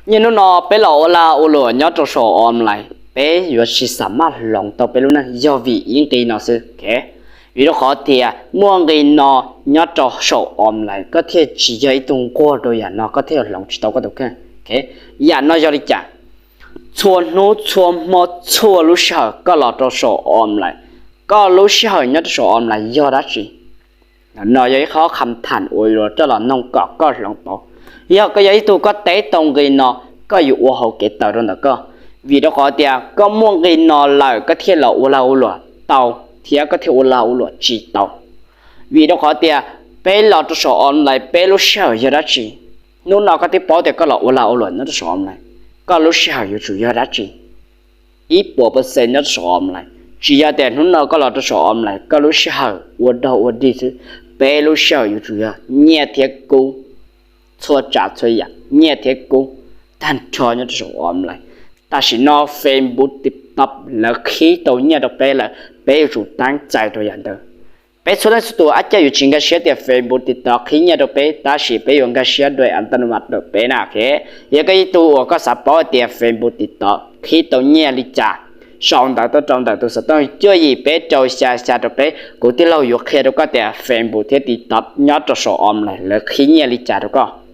Niaj hnub no peb los ua lag ua luam nyob rau saum online, peb yuav tsis xam maj hloov tau peb lub neej yog vim ib nqi no xwb. Vim rau qhov tias muaj nqi no nyob rau saum online, koj thiaj tsis yog ib tug nquag rau yam no, koj thiaj hloov tsis tau koj tus kheej. Yam no yog li cas? Txhua hnub txhua hmo txhua lub sij hawm koj los rau saum online, koj lub sij hawm nyob rau saum online yog dab tsi? No yog ib qho kham tham uas yuav coj los noog kom koj hloov pauv. Yog koj yog ib tug koj teb tau nqi no, koj yuav ua hauv kev tawm rau ntawm koj. Vim rau qhov tias koj muaj nqi no lawm koj thiaj los ua lag ua luam tau, thiab koj thiaj ua lag ua luam tsis tau. Vim rau qhov tias peb los rau saum online, peb lub sij hawm yog dab tsi? Hnub no koj twb paub tias koj los ua lag ua luam nyob rau saum online, koj lub sij hawm yuav tsum yog dab tsi? Ib puas percent nyob rau saum online. Tsis yog tias hnub no koj los rau saum online koj lub sij hawm ua dog ua dig xwb, peb lub sij hawm yuav tsum yog nyiaj thiab kub, txhua tsav txhua yam nyiaj thiab kub tag nrho nyob rau saum online. Tam sim no Facebook, TikTok lawv qhib tau nyiaj rau peb lawm, peb yuav tsum teeb txais rau yam ntawd. Peb txhua leej txhua tus ab caj yuav tsis nkag siab tias Facebook, TikTok qhib nyiaj rau peb, tab sis peb yuav nkag siab dua an ta no mas rau peb na. Yog koj ib tug uas koj xav paub tias Facebook, TikTok qhib tau nyiaj li cas, sau ntawv tuaj rau ntawm tus xov tooj cuaj yim peb rau xya xya rau peb, kuv tij laug yuav qhia rau koj tias Facebook thiab TikTok nyob rau saum online lawv qhib nyiaj li cas rau koj.